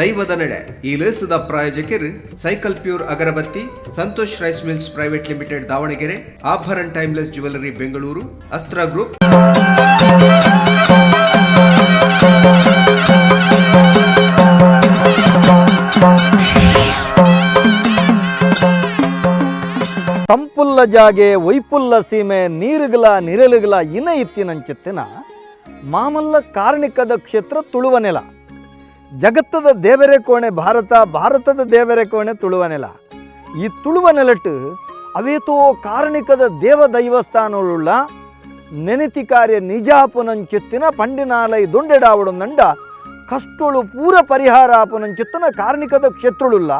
ದೈವದ ನಡೆ ಈ ಲೇಸದ ಪ್ರಾಯೋಜಕರು cycle pure agarbatti, Santosh rice mills private limited Davanagere, Abharan timeless jewellery Bengaluru, Astra group. ತಂಪುಲ್ಲ ಜಾಗೆ, ಒಯ್ಪುಲ್ಲ ಸೀಮೆ, ನೀರುಗಲ ನಿರಲುಗಲ ಇನ ಇತ್ತಿನಂಚಿತ್ತಿನ ಮಾಮಲ್ಲ ಕಾರ್ಣಿಕದ ಕ್ಷೇತ್ರ ತುಳುವ ನೆಲ. ಜಗತ್ತದ ದೇವರೇ ಕೋಣೆ ಭಾರತ, ಭಾರತದ ದೇವರೇ ಕೋಣೆ ತುಳುವ ನೆಲ. ಈ ತುಳುವ ನೆಲಟ್ಟು ಅವೇತೋ ಕಾರ್ಣಿಕದ ದೇವ ದೈವಸ್ಥಾನವುಳ್ಳ ನೆನೆತಿ ಕಾರ್ಯ ನಿಜಾಪುನಂಚಿತ್ತಿನ ಪಂಡಿನಾಲೈ ದೊಂಡೆಡಾವಡು ನಂಡ ಕಷ್ಟೊಳು ಪೂರ ಪರಿಹಾರ ಆಪುನಂಚಿತ್ತಿನ ಕಾರ್ಣಿಕದ ಕ್ಷೇತ್ರಳುಲ್ಲ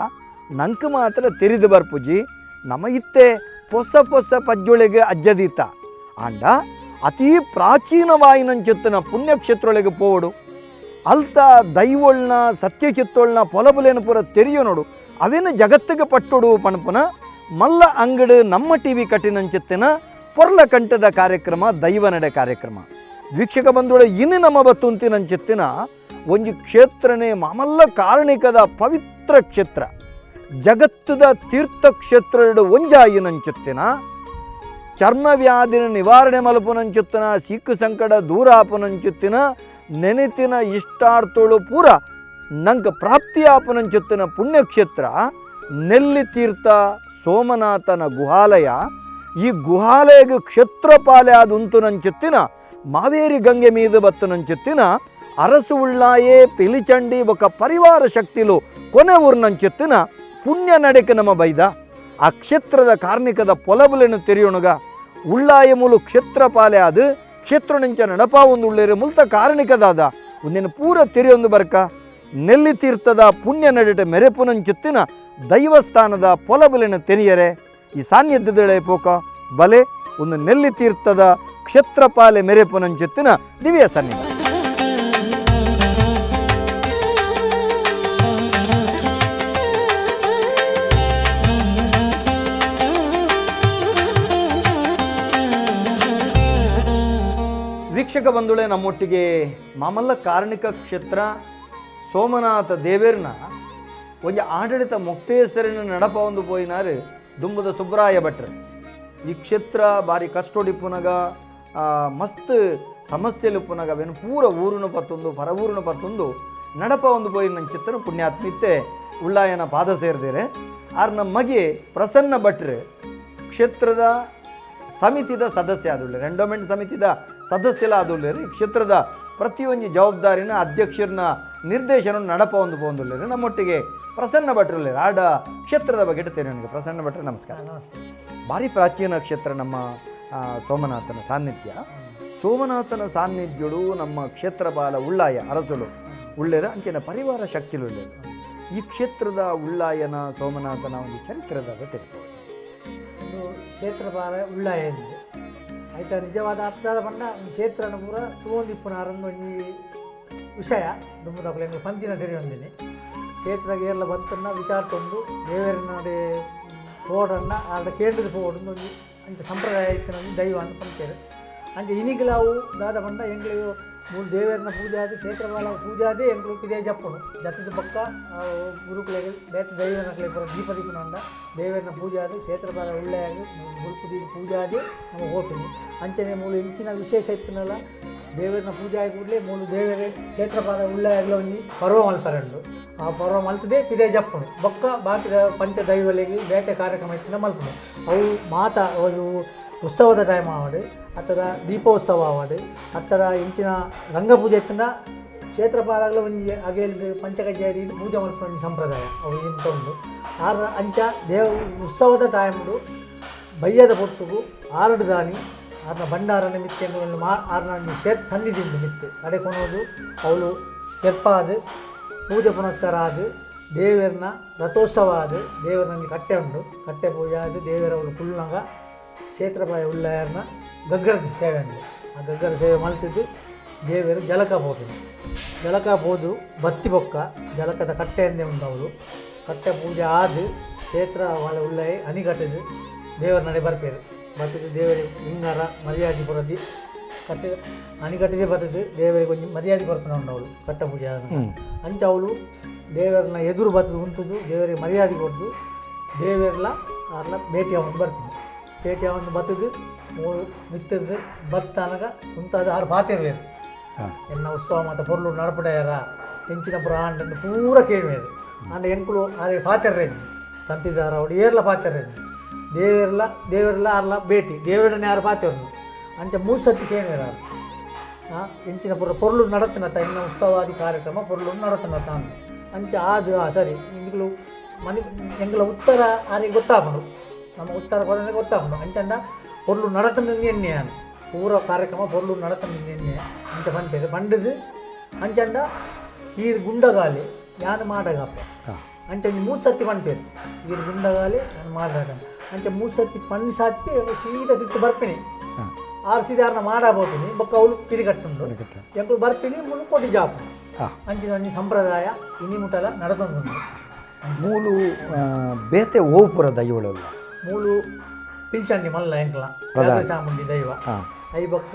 ನಂಕ್ ಮಾತ್ರ ತೆರಿದು ಬರ್ಪುಜಿ. ನಮ ಇತ್ತೆ ಪೊಸ ಪೊಸ ಪಜ್ಜೊಳೆಗೆ ಅಜ್ಜದೀತ ಆಂಡ ಅತೀ ಪ್ರಾಚೀನವಾಯಿನಂಚಿತ್ತಿನ ಪುಣ್ಯಕ್ಷೇತ್ರೊಳಗೆ ಪೋವಡು, ಅಲ್ತ ದೈವೊಳ್ನ ಸತ್ಯಚಿತ್ತೊಳ್ನ ಪೊಲಬುಲೇನು ಪೂರ ತೆರಿಯೋ ನೋಡು, ಅವೇನು ಜಗತ್ತಿಗೆ ಪಟ್ಟೊಡು ಪಣಪುನ ಮಲ್ಲ ಅಂಗಡು ನಮ್ಮ ಟಿವಿ ಕಟ್ಟಿನಂಚಿತ್ತಿನ ಪೊರ್ಲ ಕಂಠದ ಕಾರ್ಯಕ್ರಮ ದೈವ ನಡೆ ಕಾರ್ಯಕ್ರಮ. ವೀಕ್ಷಕ ಬಂಧುಗಳ, ಇನ್ನು ನಮ್ಮ ಬತ್ತುಂತಿನಂಚಿತ್ತಿನ ಒಂಜಿ ಕ್ಷೇತ್ರನೇ ಮಾಮಲ್ಲ ಕಾರಣಿಕದ ಪವಿತ್ರ ಕ್ಷೇತ್ರ, ಜಗತ್ತದ ತೀರ್ಥಕ್ಷೇತ್ರ ಒಂಜಾಯಿನಂಚಿತ್ತಿನ, ಚರ್ಮ ವ್ಯಾಧಿನ ನಿವಾರಣೆ ಮಲ್ಪುನಂಚಿತ್ತಿನ, ಸೀಕು ಸಂಕಟ ದೂರ ಆಪುನಂಚಿತ್ತಿನ, ನೆನೆತಿನ ಇಷ್ಟಾರ್ಥೋಳು ಪೂರ ನಂಗೆ ಪ್ರಾಪ್ತಿಯಾಪುನಂಚಿತ್ತಿನ ಪುಣ್ಯಕ್ಷೇತ್ರ ನೆಲ್ಲಿ ತೀರ್ಥ ಸೋಮನಾಥನ ಗುಹಾಲಯ. ಈ ಗುಹಾಲಯಗೆ ಕ್ಷೇತ್ರಪಾಲೆ ಆದ ಉಂತುನಂಚಿತ್ತಿನ ಮಾವೇರಿ ಗಂಗೆ ಮೀದ ಬತ್ತುನಂಚಿತ್ತಿನ ಅರಸು ಉಳ್ಳಾಯೇ ಪಿಲಿಚಂಡಿ ಬೊಕ ಪರಿವಾರ ಶಕ್ತಿಲು ಕೊನೆ ಊರ್ನಂಚಿತ್ತಿನ ಪುಣ್ಯ ನಡೆಕೆ ನಮ್ಮ ಬೈದ ಆ ಕ್ಷೇತ್ರದ ಕಾರ್ಣಿಕದ ಪೊಲಬುಲೆನು ತೆರೆಯೋಣಗ. ಉಳ್ಳಾಯ ಮೂಲು ಕ್ಷೇತ್ರಪಾಲೆ ಅದು ಕ್ಷೇತ್ರ ನಿಂಚ ನಡಪಾ ಒಂದು ಉಳ್ಳೇರು ಮುಲ್ತ ಕಾರಣಿಕದಾದ ಒಂದಿನ ಪೂರ ತೆರೆಯೊಂದು ಬರ್ಕ ನೆಲ್ಲಿ ತೀರ್ಥದ ಪುಣ್ಯ ನಡೆಟ ಮೆರೆಪುನಂಚಿತ್ತಿನ ದೈವಸ್ಥಾನದ ಪೊಲಬುಲೆನ ತೆರೆಯರೆ ಈ ಸಾನ್ನಿಧ್ಯದಳೆ ಪೋಕ ಬಲೆ ಒಂದು ನೆಲ್ಲಿ ತೀರ್ಥದ ಕ್ಷೇತ್ರಪಾಲೆ ಮೆರೆಪುನಂಚಿತ್ತಿನ ದಿವ್ಯ ಸನ್ನಿಧಾನ. ವೀಕ್ಷಕ ಬಂಧುಗಳೇ, ನಮ್ಮೊಟ್ಟಿಗೆ ಮಾಮಲ್ಲ ಕಾರ್ಣಿಕ ಕ್ಷೇತ್ರ ಸೋಮನಾಥ ದೇವೇರ್ನ ಒಂಜಿ ಆಡಳಿತ ಮೊಕ್ತೇಸರಿನ ನಡಪ ಒಂದು ಪೋಯಿನಾರು ದುಂಬುದ ಸುಬ್ರಾಯ ಭಟ್ರು. ಈ ಕ್ಷೇತ್ರ ಬಾರಿ ಕಷ್ಟೊಡಿಪ್ಪುನಗ, ಮಸ್ತ್ ಸಮಸ್ಯೆಲು ಪುನಗ ಅವೇನು ಪೂರ ಊರುನು ಪತ್ತೊಂದು ಪರ ಊರುನು ಪತ್ತೊಂದು ನಡಪ ಒಂದು ಪೋಯಿನ ಚಿತ್ರ ಪುಣ್ಯಾತ್ಮಿತ್ತೆ ಉಳ್ಳಾಯನ ಪಾದ ಸೇರಿದೇರೆ. ಆರ್ ನಮ್ಮ ಮಗೆ ಪ್ರಸನ್ನ ಭಟ್ರು ಕ್ಷೇತ್ರದ ಸಮಿತಿದ ಸದಸ್ಯ ಆದುಳ್ಳೆ, ಎಂಡೋಮೆಂಟ್ ಸಮಿತಿದ ಸದಸ್ಯಲ ಆದುಳ್ಳೇರು. ಈ ಕ್ಷೇತ್ರದ ಪ್ರತಿಯೊಂದು ಜವಾಬ್ದಾರಿನ ಅಧ್ಯಕ್ಷರನ್ನ ನಿರ್ದೇಶನ ನಡಪ ಒಂದು ಪೋಂದುಳ್ಳೇರು. ನಮ್ಮೊಟ್ಟಿಗೆ ಪ್ರಸನ್ನ ಭಟ್ರುಳ್ಳೇರು. ಆಡ ಕ್ಷೇತ್ರದ ಬಗ್ಗೆ ಇಡ್ತೇನೆ ನನಗೆ. ಪ್ರಸನ್ನ ಭಟ್ರು, ನಮಸ್ಕಾರ. ನಮಸ್ತೆ. ಭಾರಿ ಪ್ರಾಚೀನ ಕ್ಷೇತ್ರ ನಮ್ಮ ಸೋಮನಾಥನ ಸಾನ್ನಿಧ್ಯ. ಸೋಮನಾಥನ ಸಾನ್ನಿಧ್ಯಡು ನಮ್ಮ ಕ್ಷೇತ್ರಪಾಲ ಉಳ್ಳಾಯ ಅರಸುಳು ಉಳ್ಳೇರ ಅಂಚಿನ ಪರಿವಾರ ಶಕ್ತಿಲು ಉಳ್ಳೇರು. ಈ ಕ್ಷೇತ್ರದ ಉಳ್ಳಾಯನ ಸೋಮನಾಥನ ಒಂದು ಚರಿತ್ರದ ತಿಳಿದು. ಒಂದು ಕ್ಷೇತ್ರಪಾಲ ಉಳ್ಳಾಯ ಇದೆ ಆಯ್ತಾ. ನಿಜವಾದ ಅರ್ಥದ ಪಂಡ ಒಂದು ಕ್ಷೇತ್ರನ ಪೂರ ತೂವೊಂದಿಪ್ಪುನಾರೊಂದು ಒಂಜಿ ವಿಷಯ ದುಂಬುದಕುಲು ಎಂಕ್ ಪಂತಿನ ತೆರಿಯೊಂದಿನಿ. ಕ್ಷೇತ್ರಗ್ ಏರ್ಲ ಬಂತನ್ನ ವಿಚಾರ ತಂದು ದೇವೆರ್ನಡೆ ಪೋಡನ್ನ ಆಡ ಕೇಂದ್ರದ ಪೋಡೊಂದು ಒಂಜಿ ಅಂಚ ಸಂಪ್ರದಾಯ ಇತ್ತಿನ ಒಂಜಿ ದೈವ ಅಂತ ಪನ್ಪೆರ್. ಅಂಚ ಇನಿಗ್ಲ ಅವು ದಾದ ಪಂಡ ಎಂಕ್ಲೆಗ್ ಮೂಲು ದೇವೆರ್ನ ಪೂಜೆ ಆದ್ ಕ್ಷೇತ್ರಪಾಲ ಪೂಜೆ ಆದೇ ಎಂಕ್ಲು ಪಿದಯಿ ಜಪ್ಪುನು. ಜತ್ತದ ಬೊಕ್ಕ ಗುರುಕುಲೆಗ್ ಬೇತೆ ದೈವನಕ್ಲೆಗ್ ಪೂರ ದೀಪ ದೀಪುನಂಡ ದೇವೆರ್ನ ಪೂಜೆ ಆದ್ ಕ್ಷೇತ್ರಪಾಲ ಉಳ್ಳಾಯಗ್ ಬೊಲ್ಪು ದೀದ್ ಪೂಜೆ ಆದ್ ನಮ ಪೋಪಿನಿ. ಅಂಚನೆ ಮೂಲು ಎಂಚಿನ ವಿಶೇಷ ಇತ್ತಿನಲ ದೇವೆರ್ನ ಪೂಜೆ ಆಯಿ ಕೂಡಲೇ ಮೂಲು ದೇವೆರೆ ಕ್ಷೇತ್ರಪಾಲ ಉಳ್ಳಾಯಗ್ಲ ಒಂಜಿ ಪರ್ವ ಮಲ್ಪರೆ ಉಂಡು. ಆ ಪರ್ವ ಮಲ್ತದೆ ಪಿದಯಿ ಜಪ್ಪುನು. ಬೊಕ್ಕ ಬಾಕಿದ ಪಂಚ ದೈವಲೆಗ್ ಬೇತೆ ಕಾರ್ಯಕ್ರಮ ಇತ್ತಿನ ಮಲ್ಪುನು. ಅವು ಮಾತ ಅವು ಉತ್ಸವದ ಟೈಮ್ ಆವಡ್ ಅಥವಾ ದೀಪೋತ್ಸವ ಆವಡ್ ಅಥವಾ ಇಂಚಿನ ರಂಗಪೂಜೆ ಇತ್ತಿನ ಕ್ಷೇತ್ರಪಾಲಗ್ಲ ಒಂಜಿ ಅಗೇಲ್ದ್ ಪಂಚಕಜ್ಜಾಯ ದೀದ್ ಪೂಜೆ ಮಲ್ಪುನ ಒಂಜಿ ಸಂಪ್ರದಾಯ ಅವು ಇಂತ ಉಂಡು. ಆರ್ ಅಂಚ ದೇವ ಉತ್ಸವದ ಟೈಮ್ಡು ಬಯ್ಯದ ಪೊರ್ತುಗು ಆರಡು ದಾನಿ ಆರ್ನ ಭಂಡಾರನ ಮಿತ್ತೆ ಎಂಕುಲು ಮಾ ಆರ್ನ ಒಂಜಿ ಕ್ಷೇತ್ರ ಸನ್ನಿಧಿ ಉಂಡು ಮಿತ್ತು ಕಡೆ ಕೊನೊದು ಅವುಲು ತೆರ್ಪಾದ್ ಪೂಜೆ ಪುನಸ್ಕಾರ ಆದ್ ದೇವೆರ್ನ ರಥೋತ್ಸವ ಆದ್ ದೇವರ ಒಂಜಿ ಕಟ್ಟೆ ಉಂಡು. ಕಟ್ಟೆ ಪೂಜೆ ಆದ್ ದೇವೆರ್ ಅವುಲು ಕುಲ್ಲುನಗ ಕ್ಷೇತ್ರಪಾಲ ಉಳ್ಳಾಯರ್ನ ಗಗ್ಗರದ ಸೇವೆ ಉಂಡು. ಆ ಗಗ್ಗರ ಸೇವೆ ಮಲ್ತಿದ್ದು ದೇವೆರ್ ಜಲಕ ಪೋಪಿನಿ. ಜಲಕ ಪೋದು ಬತ್ತಿ ಬೊಕ್ಕ ಜಲಕದ ಕಟ್ಟೆ ಎಂದೇ ಉಂಡು. ಅವುಲು ಕಟ್ಟೆ ಪೂಜೆ ಆದ್ ಕ್ಷೇತ್ರ ವಾಲ ಉಳ್ಳಾಯೆ ಅಣಿಗಟ್ಟದು ದೇವರ ನಡೆ ಬರ್ಪೇರು. ಬತ್ತದು ದೇವರಿಗೆ ಲಿಂಗಾರ ಮರ್ಯಾದೆ ಪೂರ ಕಟ್ಟೆ ಅಣಿಗಟ್ಟದೆ ಬತ್ತದು ದೇವರಿಗೆ ಒಂಜಿ ಮರ್ಯಾದೆ ಕೊರ್ಪಿನ ಉಂಡು ಅವಳು ಕಟ್ಟೆ ಪೂಜೆ ಆದ. ಅಂಚ ಅವಳು ದೇವರನ್ನ ಎದುರು ಬತ್ತದು ಉಂತುದು ದೇವರಿಗೆ ಮರ್ಯಾದೆ ಕೊಡ್ದು ದೇವರ್ಲ ಆರ್ಲ ಭೇಟಿ ಒಂದು ಬರ್ತೀನಿ. ಭೇಟಿ ಒಂದು ಬತ್ತದು ಮೂರು ಮಿತ್ತದ್ದು ಬತ್ತನಗ ಉಂತಾದ ಆರು ಪಾತಿರ್ವೇರು. ಎನ್ನ ಉತ್ಸವ ಮತ್ತು ಪೊರ್ಲು ನಡಪಡೆಯರ ಎಂಚಿನ ಪುರ ಆಂಡನ್ನು ಪೂರ ಕೇಳುವೇರು. ಆಂಡ ಎಂಕುಲು ಆರೆ ಪಾತೆರ್ರೆಂಜಿ ತಂತಿದಾರ ಅವಳು ಏರ್ಲ ಪಾತೆರ್ರೆಂಜಿ ದೇವೆರ್ಲ ದೇವೆರ್ಲ ಆರ್ಲ ಭೇಟಿ ದೇವರನ್ನ ಯಾರು ಪಾತೆರ್ನು ಅಂಚ ಮೂರು ಸತಿ ಕೇಳುವೇರು ಆರು. ಎಂಚಿನ ಪುರ ಪೊರ್ಲು ನಡತನತ ಎನ್ನ ಉತ್ಸವಾದಿ ಕಾರ್ಯಕ್ರಮ ಪೊರ್ಲು ನಡತನತ ಅಂದು ಅಂಚ ಆದು ಆ ಸರಿ ಎಂಕುಲು ಮನೆ ಎಂಕುಲ ಉತ್ತರ ಆರಿಗೆ ಗೊತ್ತಾಪುಂಡು, ನಮ್ಮ ಉತ್ತರ ಕೊರಂದ್ರೆ ಗೊತ್ತಾಪುಂಡು. ಅಂಚಂಡ ಪೊರ್ಲು ನಡತನ ಎಣ್ಣೆ ಪೂರ ಕಾರ್ಯಕ್ರಮ ಪೊರ್ಲು ನಡತನ ಎಣ್ಣೆ ಅಂಚ ಪಂಪೇರು ಪಂಡದು. ಅಂಚಂಡ ಈರ್ ಗುಂಡಗಾಲಿ ಯಾನು ಮಾಡಗಪ್ಪ ಅಂಚ ಒಂಜಿ ಮೂರು ಸತಿ ಪನ್ಪೇರು, ಈರ್ ಗುಂಡಗಾಲಿ ಯಾನು ಮಾಡಗ ಅಂಚ ಮೂರು ಸತಿ ಪನ್ನಿ ಸಾತಿ ಸೀದಾ ತಿತ್ತು ಬರ್ಪಿನಿ. ಆರು ಸೀದಾ ಆರ್ನ ಮಾಡ ಪೋಪಿನಿ ಬೊಕ್ಕ ಅವಳು ಪಿರಿಕಟ್ಟುಂಡು ಎಂಕುಲು ಬರ್ಪಿನಿ ಮುಳು ಕೊಡಿ ಜಾಪು. ಅಂಚಿನ ಒಂಜಿ ಸಂಪ್ರದಾಯ ಇನಿ ಮುಟಲ ನಡತೊಂದುಂಡು. ಮೂಲು ಬೇತೆ ಓಪುರ ದೈವಳುಲ್ಲ? ಮೂಲು ಪಿಲ್ಚಂಡಿ ಮಲ್ಲ ಎಂಕ್ಲ ಯಾದವ ಚಾಮುಂಡಿ ದೈವ, ಐಬಕ್ಕ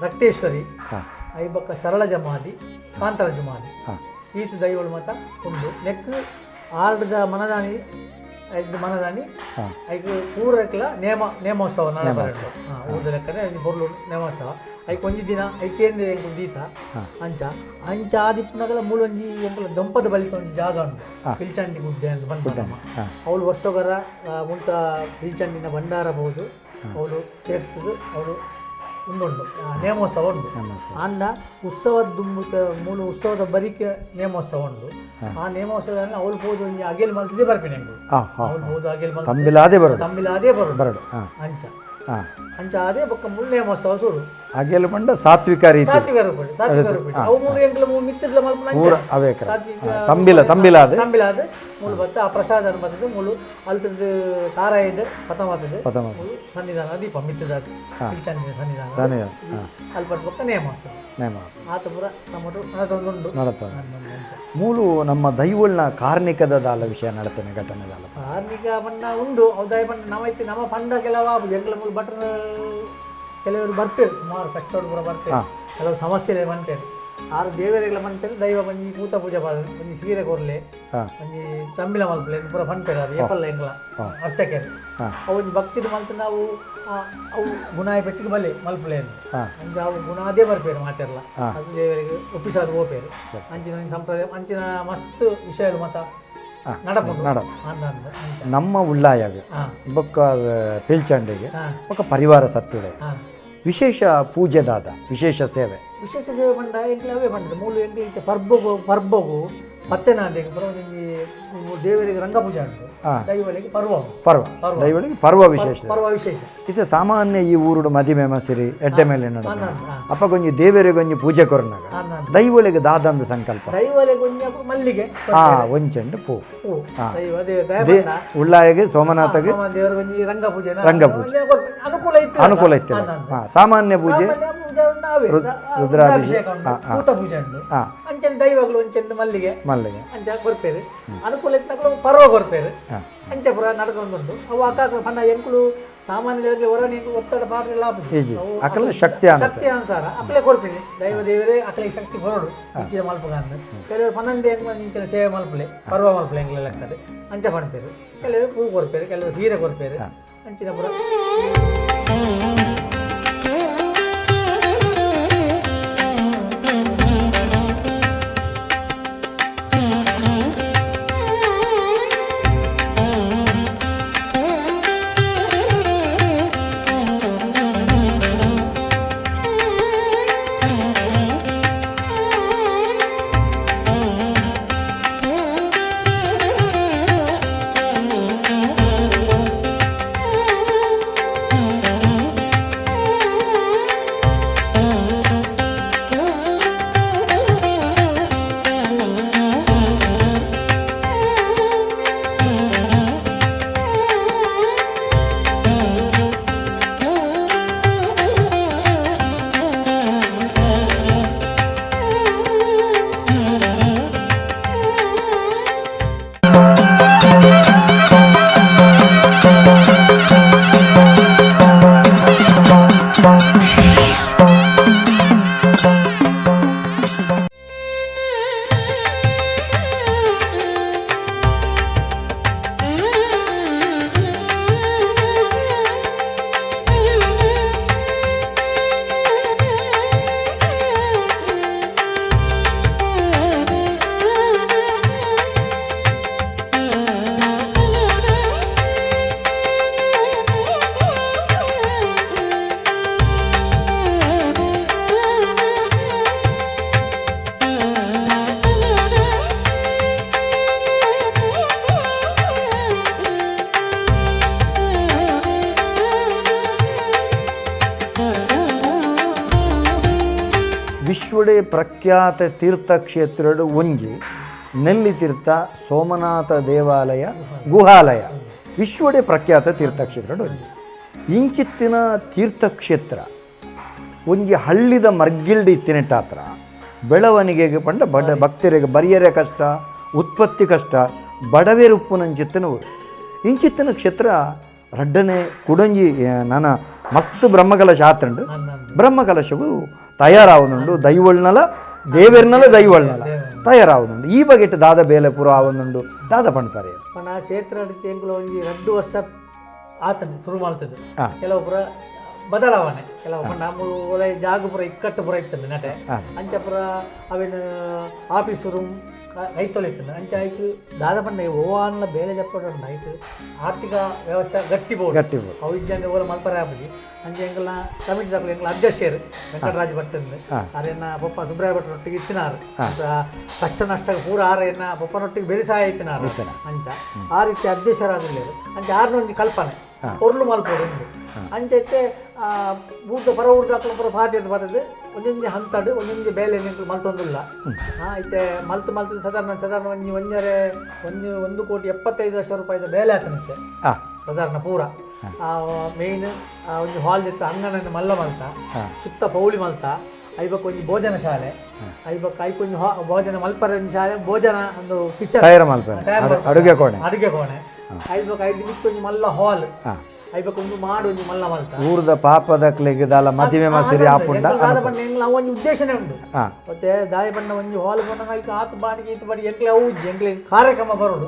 ರಕ್ತೇಶ್ವರಿ, ಐಬಕ್ಕ ಸರಳ ಜಮಾದಿ ಕಾಂತರ ಜಮಾದಿ ಈತ ದೈವಳು ಮತ ಉಂಡು. ನೆಕ್ ಆರ್ಡ್ದ ಮನದಾನಿ ಐದು ಮನದಾನಿ ಐಕ್ ಪೂರಕ್ಲ ನೇಮ ನೇಮೋತ್ಸವ ನಡಪರೆ ಊರ್ದ ಲೆಕ್ಕನೆ ಪೊರ್ಲು ನೇಮೋತ್ಸವ. ಐಕ್ ಒಂಜಿ ದಿನ ಐಕೇಂದ್ರ ಎಂಕುಲು ದೀತ ಅಂಚ ಅಂಚ ಆದಿಪ್ಪುನಗಲ ಮೂಲೊಂಜಿ ಎಂಕುಲ ದೊಂಪದ ಬಲಿತ ಒಂಜಿ ಜಾಗ ಉಂಟು ಪಿಲ್ಚಂಡಿ ಗುಡ್ಡೆ ಅಂತ ಪನ್ಪುನ. ಅವಳು ವರ್ಷೊಗರ ಮುಲ್ತ ಪಿಲ್ಚಂಡಿನ ಭಂಡಾರ ಬಹುದು ಅವಳು ಕೇರ್ತದು ಅವಳು ಉಂದುಂಡು ನೇಮೋತ್ಸವ ಉಂಡು. ಆಂಡ ಉತ್ಸವದ ದುಂಬುತ ಮೂಲ ಉತ್ಸವದ ಬರಿಕೆ ನೇಮೋತ್ಸವ ಉಂಡು. ಆ ನೇಮೋತ್ಸವದಲ್ಲಿ ಅವಳು ಪೋದು ಒಂಜಿ ಅಗೆಲ್ ಮಲ್ತದೆ ಬರ್ಪಿನಿ ಎಂಕುಲು. ಅವಳು ಪೋದು ಅಗೆಲ್ ಮಲ್ತ್ ತಂಬಿಲಾದೆ ಬರೋಡು. ತಂಬಿಲಾದೇ ಬರೋಡು. ಬರೋಡು. ಅಂಚ ಅಂಚ ಅದೇ ಬೊಕ್ಕ ಮುಳ್ಳು ನೇಮೋತ್ಸವ ಸುರು. ಅಗೆಲ್ ಪಂಡ ಸಾತ್ವಿಕ ರೀತಿ. ಸಾತ್ವಿಕ ರೂಪಡಿ ಸಾತ್ವಿಕ ರೂಪಡಿ ಅವು ಮೂಲು ಎಂಕುಲು ಮೂಲು ಮಿತ್ತಿರ್ಲ ಮಲ್ಪುನ ಅಂಚ. ಪೂರ ಅವೇಕ್ರ ಸಾತ್ವಿಕ ತಂಬಿಲ ತಂಬಿಲಾದೆ ತಂಬಿಲಾದ ಮೂಲು ಬತ್ತ ಆ ಪ್ರಸಾದ ಬತ್ತದು ಮೂಲು ಅಲ್ತದ್ದು ತಾರಾಯಿಡ್ ಪತ ಬತ್ತದು ಪತ ಮೂಲು ಸನ್ನಿಧಾನ ದೀಪ ಮಿತ್ತದ ಪಿಲ್ಚಂಡಿನ ಸನ್ನಿಧಾನ ಸನ್ನಿಧಾನ, ಅಲ್ಪಟ್ ಬೊಕ್ಕ ನೇಮೋತ್ಸವ ನೇಮ ಆತ ಪೂರ ನಮ್ಮಟು ನಡತೊಂದುಂಡು. ನಡತದೆ. ಅಂಚ. ಮೂಲು ನಮ್ಮ ದೈವಳ್ನ ಕಾರ್ಣಿಕದ ದಾಲ ವಿಷಯ ನಡತೇನೆ ಘಟನೆ ದಾಲ. ಕಾರ್ಣಿಕ ಬಣ್ಣ ಉಂಡು ಔದಾಯ ಬಣ್ಣ ನಮ್ಮ ಇತ್ತೆ ನಮ್ಮ ಪಂಡ ಕೆಲವು ಎಂಗ್ಲ ಮೂಲು ಭಟ್ರು ಕೆಲವರು ಬರ್ತಾರೆ ಸುಮಾರು ಕಷ್ಟೋಡು ಪೂರ ಬರ್ತಾರೆ. ಕೆಲವು ಸಮಸ್ಯೆ ಬಂತೇನೆ ಆರು ದೇವರಿಗೆಲ್ಲ ಬಂತೇನೆ ದೈವ ಒಂಜಿ ಪೂತ ಪೂಜೆ ಒಂಜಿ ಸೀರೆ ಕೊರ್ಲೆ ಒಂಜಿ ತಂಬಿಲ ಮಲ್ಪಲೆ ಇದು ಪೂರ ಪನ್ಪೇರು ಅದು ಏಪಲ್ಲ ಎಂಗ್ಲ ಅರ್ಚಕರು ಅವು ಒಂಜಿ ಭಕ್ತಿದ ಮಲ್ತು ನಾವು ಅವು ಗುಣಾಯ ಪೆಟ್ಟಿಗೆ ಬಲ್ಲೆ ಮಲ್ಪಲೆ ಅಂದ್. ಅಂಚ ಅವು ಗುಣಾದೇ ಬರ್ಪೇರು ಮಾತೆರ್ಲ ಅದು ದೇವರಿಗೆ ಒಪ್ಪಿಸಾದ ಹೋಪೇರು. ಅಂಚಿನ ಒಂಜಿ ಸಂಪ್ರದಾಯ ಅಂಚಿನ ಮಸ್ತ್ ವಿಷಯలు ಮತ ನಡಪುಂಡು. ನಡ ಅಂದ ಅಂದ ಅಂಚ. ನಮ್ಮ ಉಳ್ಳಾಯಗ ಬೊಕ್ಕ ಪಿಲ್ಚಂಡಿಗೆ ಬೊಕ್ಕ ಪರಿವಾರ ಸತ್ತುಡೆ ವಿಶೇಷ ಪೂಜೆದಾದ ವಿಶೇಷ ಸೇವೆ. ವಿಶೇಷ ಸೇವೆ ಪಂಡ ಎಂಕ್ಲ ಅವೇ ಪಂಡ ಮೂಲು ಎಂಕ್ಲ ಇತ್ತೆ ಪರ್ಬಗು ಪರ್ಬಗು ಪತ್ತೆನಾದಿಗೆ ಪರ ಒಂಜಿ ದೇವರಿಗೆ ರಂಗಪೂಜೆ ಉಂಟು. ದೈವಳಿಗೆ ಪರ್ವ ಉಂಟು. ಪರ್ವ ದೈವಳಿಗೆ ಪರ್ವ ವಿಶೇಷ. ಪರ್ವ ವಿಶೇಷ. ಇದು ಸಾಮಾನ್ಯ ಈ ಊರುಡು ಮದಿಮೆ ಮಸಿರಿ ಎಡ್ಡೆ ಮೇಲೆ ನಡ ಅಂದ ಅಪ್ಪ ಕೊಂಜಿ ದೇವರಿಗೆ ಒಂಜಿ ಪೂಜೆ ಕೊರನಾಗ ದೈವಳಿಗೆ ದಾದಂದ ಸಂಕಲ್ಪ. ದೈವಳಿಗೆ ಒಂಜಿ ಅಪ್ಪ ಮಲ್ಲಿಗೆ ಒಂಚೆಂಡು ಪೂ ಹೂ ದೈವ ದೇವ ದಯ ಪಂಡ ಉಳ್ಳಾಯಗೆ ಸೋಮನಾಥಗೆ ದೇವರಿಗೆ ಒಂಜಿ ರಂಗಪೂಜೆ ರಂಗಪೂಜೆ. ಅನುಕೂಲ ಇತ್ತು. ಅನುಕೂಲ ಇತ್ತಿಲ್ಲ. ಸಾಮಾನ್ಯ ಪೂಜೆ ಸಾಮಾನ್ಯ ಪೂಜೆ ಉಂಟು ಅವೇ. ರುದ್ರಾಭಿಷೇಕ ರುದ್ರಾಭಿಷೇಕ ಉಂಟು ಭೂತ ಪೂಜೆ ಉಂಟು. ಅಂಚನೆ ದೈವಗಳು ಒಂಚೆಂಡು ಮಲ್ಲಿಗೆ ಮಲ್ಲಿಗೆ ಅಂಚ ಕೊರ್ಪೇರು ಅನುಕೂಲ ಇತ್ತನಕಲು ಪರ್ವ ಕೊರ್ಪೇರು ಅಂಚ ಪುರ ನಡತೊಂದುಂಟು. ಅವು ಅಕ್ಕಾಕ ಪಂಡ ಎಂಕುಲು ಸಾಮಾನ್ಯ ಜನರಿಗೆ ಹೊರನೆ ಎಂಕುಲು ಒತ್ತಡ ಪಾಡ್ರೆಲ್ಲ ಆಪುಜಿ. ಈಜಿ. ಅವು ಅಕಲ ಶಕ್ತಿ ಅನುಸಾರ. ಶಕ್ತಿ ಅನುಸಾರ ಅಕ್ಲೆ ಕೊರ್ಪಿನಿ ದೈವ ದೇವರೇ ಅಕ್ಲೆ ಶಕ್ತಿ ಕೊರಡು ಇಂಚಿನ ಮಲ್ಪುಗಂದು. ಕೆಲವರು ಪನ್ನೊಂದು ಎಂಕ್ ಇಂಚಿನ ಸೇವೆ ಮಲ್ಪಲೆ ಪರ್ವ ಮಲ್ಪಲೆ ಎಂಕ್ಲೆ ಲೆಕ್ಕದೆ ಅಂಚ ಪನ್ಪೇರು. ಕೆಲವರು ಹೂ ಕೊರ್ಪೇರು ಕೆಲವರು ಸೀರೆ ಕೊರ್ಪೇರು ಅಂಚಿನ ಪುರ. ವಿಶ್ವಡೇ ಪ್ರಖ್ಯಾತ ತೀರ್ಥಕ್ಷೇತ್ರಡು ಒಂಜಿ ನೆಲ್ಲಿ ತೀರ್ಥ ಸೋಮನಾಥ ದೇವಾಲಯ ಗುಹಾಲಯ ವಿಶ್ವಡೇ ಪ್ರಖ್ಯಾತ ತೀರ್ಥಕ್ಷೇತ್ರಡು ಒಂಜಿ ಇಂಚಿತ್ತಿನ ತೀರ್ಥಕ್ಷೇತ್ರ ಒಂಜಿ ಹಳ್ಳಿದ ಮರ್ಗಿಲ್ಡ್ ಇತ್ತಿನೆಟ್ಟಾತ್ರ ಬೆಳವಣಿಗೆಗೆ ಪಂಡ ಬಡ ಭಕ್ತರಿಗೆ ಬರಿಯರೆ ಕಷ್ಟ ಉತ್ಪತ್ತಿ ಕಷ್ಟ ಬಡವೇರು ಉಪ್ಪುನಂಚಿತ್ತಿನ ಊರು ಇಂಚಿತ್ತಿನ ಕ್ಷೇತ್ರ ರಡ್ಡನೆ ಕುಡಂಜಿ ನನ ಮಸ್ತ್ ಬ್ರಹ್ಮಕಲಶ ಆತಂಡು ಬ್ರಹ್ಮಕಲಶವು ತಯಾರಾವನುಂಡು ದೈವಳ್ನಲ ದೇವೆರ್ನಲ ದೈವಳ್ನಲ ತಯಾರಾವನುಂಡು ಈ ಬಗೆಟ್ ದಾದ ಬೇಲೆಪುರ ಆವನುಂಡು ದಾದ ಪಂಡ್ಪಾರೆ ಪಂಡ ಆ ಕ್ಷೇತ್ರ ಎಂಕುಲು ಒಂಜಿ ರಡ್ಡು ವರ್ಷ ಆತನೆ ಶುರು ಮಾಡ್ತದೆ ಕೆಲವು ಪುರ ಬದಲಾವಣೆ ಕೆಲವು ಪಂಡ ಒಲೆ ಜಾಗ ಪುರ ಇಕ್ಕಟ್ಟು ಪುರ ಇತ್ತಂದೆ ನಟೆ ಅಂಚ ಪುರ ಅವಿನ ಆಫೀಸ್ ರೂಮ್ ಕೈತೊಳೆ ಇತ್ತಂದೆ ಅಂಚ ಐಕ್ ದಾದ ಪಂಡ ಓವಾನ್ಲ ಬೇಲೆ ಜಪ್ಪಡ ಐಕ್ ಆರ್ಥಿಕ ವ್ಯವಸ್ಥೆ ಗಟ್ಟಿ ಬೋಡು ಗಟ್ಟಿ ಬೋಡು. ಅವು ಇಜ್ಜಂದೆ ಓಲ ಮಲ್ಪರೆ ಆಪುಜಿ ಅಂಚ ಎಂಕಲ್ನ ಕಮಿಟಿ ದಕ್ಕುಲು ಎಂಕಲ ಅಧ್ಯಕ್ಷರು ವೆಂಕಟರಾಜ ಭಟ್ ಅಂದ್ ಆರೆನ್ನ ಪೊಪ್ಪ ಸುಬ್ರಾಯ ಭಟ್ರೊಟ್ಟಿಗೆ ಇತ್ತಿನಾರು ಅಂತ ಕಷ್ಟ ನಷ್ಟ ಪೂರ ಆರೆನ್ನ ಪೊಪ್ಪನೊಟ್ಟಿಗೆ ಬೆರಿಸಾಯ ಇತ್ತಿನಾರು ಅಂಚ ಆ ರೀತಿ ಅಧ್ಯಕ್ಷರಾದಿಲ್ಲೇರು ಅಂಚ ಆರ್ನ ಒಂಜಿ ಕಲ್ಪನೆ ಪೊರ್ಲು ಮಲ್ಪೊಡು ಉಂದು ಅಂಚೈತೆ ಬೂತ ಪರ ಊರ್ದಾಕ್ಲ ಪೂರ ಪಾತೆರ್ದ್ ಪಾತೆರ್ದ್ ಒಂಜೊಂಜಿ ಹಂತಡ್ ಒಂಜೊಂಜಿ ಬೇಲೆ ಎಂಕುಲು ಮಲ್ತೊಂದುಲ್ಲ ಇತ್ತೆ ಮಲ್ತ್ ಮಲ್ತ್ ಸಾಧಾರಣ ಸಾಧಾರಣ ಒಂಜಿ ಒಂಜರೆ ಒಂಜಿ 1,75,00,000 ರೂಪಾಯಿದ ಬೇಲೆ ಆತನಿತ್ತೆ ಸಾಧಾರಣ ಪೂರ ಮೇಯ್ನ್ ಒಂಜಿ ಹಾಲ್ ಇತ್ತು ಅಂಗಣನ ಮಲ್ಲ ಮಲ್ತ ಸುತ್ತ ಪೌಳಿ ಮಲ್ತ ಐಬಕ್ ಒಂಜಿ ಭೋಜನ ಶಾಲೆ ಐಬಕ್ ಐಕೊಂಜಿ ಭೋಜನ ಮಲ್ಪರ ಒಂಜಿ ಶಾಲೆ ಭೋಜನ ಒಂದು ಕಿಚನ್ ತಯಾರು ಮಲ್ಪರೆ ಅಡುಗೆ ಕೋಣೆ ಅಡುಗೆ ಕೋಣೆ ಐಬಕ್ ಐದು ಮಿತ್ತು ಒಂಜಿ ಮಲ್ಲ ಹಾಲ್ ಐಬಕ್ ಒಂದು ಮಾಡು ಒಂಜಿ ಮಲ್ಲ ಮಲ್ತ ಊರ್ದ ಪಾಪದಕ್ಲೆಗ್ ದಾಲ ಮದಿಮೆ ಮಸಿರಿ ಆಪುಂಡ ದಾದ ಬಣ್ಣ ಎಂಗ್ಲ ಅವು ಒಂಜಿ ಉದ್ದೇಶನೇ ಉಂಡು ಮತ್ತೆ ದಾಯ ಬಣ್ಣ ಒಂಜಿ ಹಾಲ್ ಬಣ್ಣ ಐಕ್ ಆತ್ ಬಾಣಿಗೆ ಈತ್ ಬಾಡಿ ಎಂಕ್ಲೆ ಅವು ಇಜ್ಜಿ ಎಂಕ್ಲೆ ಕಾರ್ಯಕ್ರಮ ಬರೋಡು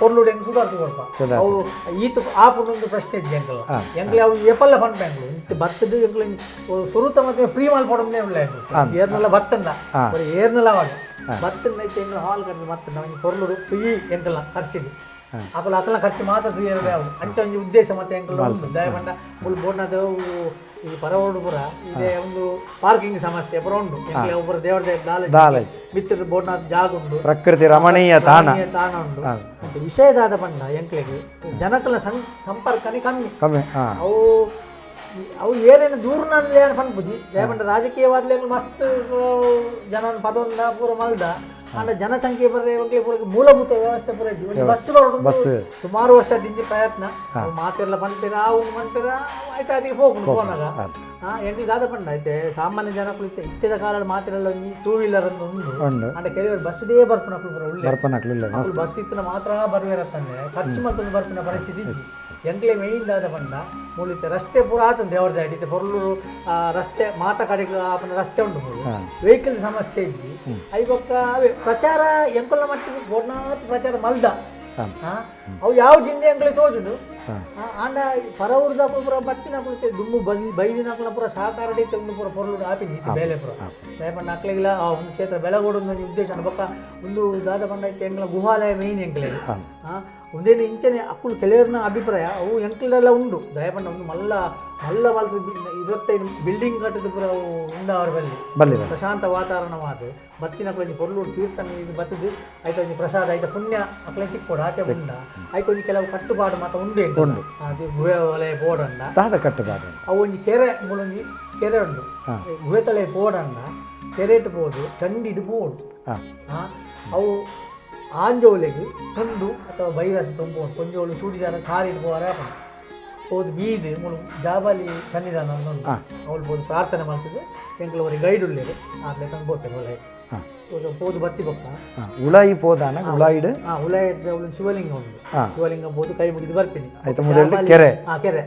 ಪೊರ್ಲುಡು ಎಂಕ್ ಸುಧಾರ್ತು ಕೊರ್ಪ ಅವು ಈತ್ ಆಪುಂಡು ಪ್ರಶ್ನೆ ಇಜ್ಜಿ ಎಂಕಲ ಎಂಕ್ಲೆ ಅವು ಏಪಲ್ಲ ಪನ್ಪ ಎಂಕ್ಲು ಇಂತ ಬತ್ತದು ಎಂಕ್ಲೆ ಸುರುತ ಮತ್ತೆ ಫ್ರೀ ಮಲ್ಪೊಡಮ್ನೇ ಉಳ್ಳ ಎಂಕ್ಲು ಏರ್ನೆಲ್ಲ ಬತ್ತಂದ ಬರೀ ಏರ್ನೆಲ್ಲ ಅವಾಗ ಬತ್ತಂದ ಐತೆ ಎಂಕ್ಲ ಹಾಲ್ ಕಡ್ದು ಮತ್ತಂದ ಒಂಜಿ ಪೊರ್ಲುಡು ಫ್ರೀ ಎಂಕಲ್ನ ಖರ್ಚಿಗೆ ಅಕಲ ಅಕಲ ಖರ್ಚು ಮಾತ್ರ ಫ್ರೀ ಅವು ಅಂಚ ಒಂಜಿ ಉದ್ದೇಶ ಮತ್ತೆ ಎಂಕಲ್ ಉಂಡು ದಯಪಂಡ ಮುಲ್ ಬೋರ್ನದ ಈ ಪರವೋಡು ಪುರ ಇದೆ ಒಂದು ಪಾರ್ಕಿಂಗ್ ಸಮಸ್ಯೆ ಪುರ ಉಂಡು ಎಂಕ್ಲೆ ಒಬ್ಬರು ದೇವರ ದಾಲ ಮಿತ್ರ ಬೋರ್ನಾಥ್ ಜಾಗ ಉಂಡು ಪ್ರಕೃತಿ ರಮಣೀಯ ತಾಣ ರಮಣೀಯ ತಾಣ ಉಂಡು ಅಂಚ ವಿಷಯದಾದ ಪಂಡ ಎಂಕ್ಲೆಗ್ ಜನಕಲ ಸಂಪರ್ಕನೇ ಕಮ್ಮಿ ಕಮ್ಮಿ ಅವು ಅವು ಏನೇನು ದೂರ ಪನ್ಪುಜಿ ದಯಪಂಡ ರಾಜಕೀಯವಾದ್ಲೆ ಮಸ್ತ್ ಜನ ಪದೊಂದ ಪೂರ ಮಲ್ದ ಆಂಡ ಜನಸಂಖ್ಯೆ ಬರ ಪೂರ ಮೂಲಭೂತ ವ್ಯವಸ್ಥೆ ಪೂರ ಇಜ್ಜಿ. ಒಂಜಿ ಬಸ್ ಬರೋಡು ಸುಮಾರು ವರ್ಷ ದಿಂಜಿ ಪ್ರಯತ್ನ ಮಾತೆಲ್ಲ ಪಂಪೇರ ಆ ಒಂದು ಪಂಪೇರ ಆಯ್ತು ಅದಕ್ಕೆ ಹೋಗುಂಡು ಪೋನಾಗ ಎಂಕ್ಲು ದಾದ ಪಂಡ ಐತೆ ಸಾಮಾನ್ಯ ಜನಕ್ಕೂ ಇತ್ತೆ ಇತ್ತೆದ ಕಾಲದ ಮಾತೆಲ್ಲ ಒಂಜಿ ಟೂ ವೀಲರ್ ಅಂತ ಉಂಡು ಆಂಡ ಕೆಲವರು ಬಸ್ ಡೇ ಬರ್ಪುನಕ್ಲು ಪೂರ ಉಳ್ಳೆ ಬರ್ಪನಕ್ಲು ಇಲ್ಲ ಅಕುಲು ಬಸ್ ಇತ್ತಿನ ಮಾತ್ರ ಬರ್ವೇರತ್ತಂದೆ ಖರ್ಚು ಮತ್ತೊಂದು ಬರ್ಪಿನ ಪರಿಸ್ಥಿತಿ ಇಜ್ಜಿ. ಎಂಕ್ಲೆ ಮೇಯ್ನ್ ದಾದ ಪಂಡ ಮೂಲಿತ್ತೆ ರಸ್ತೆ ಪೂರ ಆತಂದೆ ದೇವರದ ಅಡಿತೆ ಪೊರ್ಲೂರು ರಸ್ತೆ ಮಾತ ಕಡೆಗೆ ಆಪನ ರಸ್ತೆ ಉಂಟು ಮೂಲು ವೆಹಿಕಲ್ ಸಮಸ್ಯೆ ಇಜ್ಜಿ ಐಬೊಕ್ಕ ಅವೇ ಪ್ರಚಾರ ಎಂಕುಲ ಮಟ್ಟಿಗೆ ಬೋರ್ನಾಥ್ ಪ್ರಚಾರ ಮಲ್ದ ಅವು ಯಾವ ಜಿಂದೆ ಎಂಕಲೆ ತೋಜುಂಡು ಆಂಡ ಪರ ಊರ್ದ ಪೂರ ಬತ್ತಿನ ಕುಳಿತೆ ದುಮ್ಮು ಬದಿ ಬೈದಿನ ಪೂರ ಸಹಕಾರ ಒಂದು ಪೂರ ಪೊರ್ಲುಡು ಆಪಿನಿ ಇತ್ತೆ ಬೇಲೆ ಪೂರ ದಯಪಂಡ ಅಕ್ಲೆಗಿಲ್ಲ ಆ ಒಂದು ಕ್ಷೇತ್ರ ಬೆಳಗೋಡು ಒಂದು ಉದ್ದೇಶ ಬೊಕ್ಕ ಒಂದು ದಾದ ಪಂಡ ಇತ್ತೆ ಎಂಕಲ ಗುಹಾಲಯ ಮೇಯ್ನ್ ಎಂಕಲೆ ಒಂದೇನು ಇಂಚನೆ ಅಕ್ಕುಲು ಕೆಲವರ್ನ ಅಭಿಪ್ರಾಯ ಅವು ಎಂಕಲೆಲ್ಲ ಉಂಡು ದಯಪಂಡ ಒಂದು ಮಲ್ಲ ಮಲ್ಲ ಮಲ್ತ 25 ಬಿಲ್ಡಿಂಗ್ ಕಟ್ಟದ ಪೂರ ಅವು ಉಂಡು ಅವರ ಬಲ್ಲಿ ಬಲ್ಲಿ ಪ್ರಶಾಂತ ವಾತಾವರಣವಾದ ಬತ್ತಿನ ಒಂಜಿ ಪೊರ್ಲೂರು ತೀರ್ಥ ಇದು ಬತ್ತದು ಐತ ಒಂಜಿ ಪ್ರಸಾದ ಐತ ಪುಣ್ಯ ಅಕ್ಲೆ ತಿಕ್ಕೊಡು ಆತೆ ಉಂಡ ಐತ ಒಂಜಿ ಕೆಲವು ಕಟ್ಟುಪಾಡು ಮಾತ ಉಂಡು ಉಂಡು. ಅದು ಗುಹೆ ವಲಯ ಬೋಡಂಡ ದಾದ ಕಟ್ಟುಪಾಡು ಅವು ಒಂಜಿ ಕೆರೆ ಮೂಲೊಂಜಿ ಕೆರೆ ಉಂಡು ಗುಹೆ ತಲೆ ಬೋಡಂಡ ಕೆರೆಟ್ ಪೋದು ಚಂಡಿಡು ಪೋಡು ಅವು ಆಂಜೋಲೆಗ್ ತುಂಡು ಅಥವಾ ಬೈರಸ ತುಂಬು ಕೊಂಜೋಳು ಚೂಡಿದಾರ ಸಾರಿಡ್ ಪೋವರೆ ಆಪುಂಡು ಪೋದು ಮೀದು ಮೂಲು ಜಾಬಾಲಿ ಸನ್ನಿಧಾನ ಉಂಡು ಅವ್ಲು ಪೋದು ಪ್ರಾರ್ಥನೆ ಮಾಡ್ತದೆ ಎಂಕುಲು ಒರಿ ಗೈಡ್ ಉಲ್ಲೇರು ಆಕ್ಲೆ ತಂದು ಪೋಪೆರ್ ಒಲೆ ಪೋದು ಬತ್ತಿ ಬೊಕ್ಕ ಉಳಾಯಿ ಪೋದಾನ ಉಳಾಯಿಡ್ ಉಳಾಯಿಡ್ ಅವ್ಲು ಶಿವಲಿಂಗ ಉಂಡು ಶಿವಲಿಂಗ ಪೋದು ಕೈ ಮುಗಿದು ಬರ್ತೀನಿ ಆಯ್ತು ಮೊದಲು ಕೆರೆ ಕೆರೆ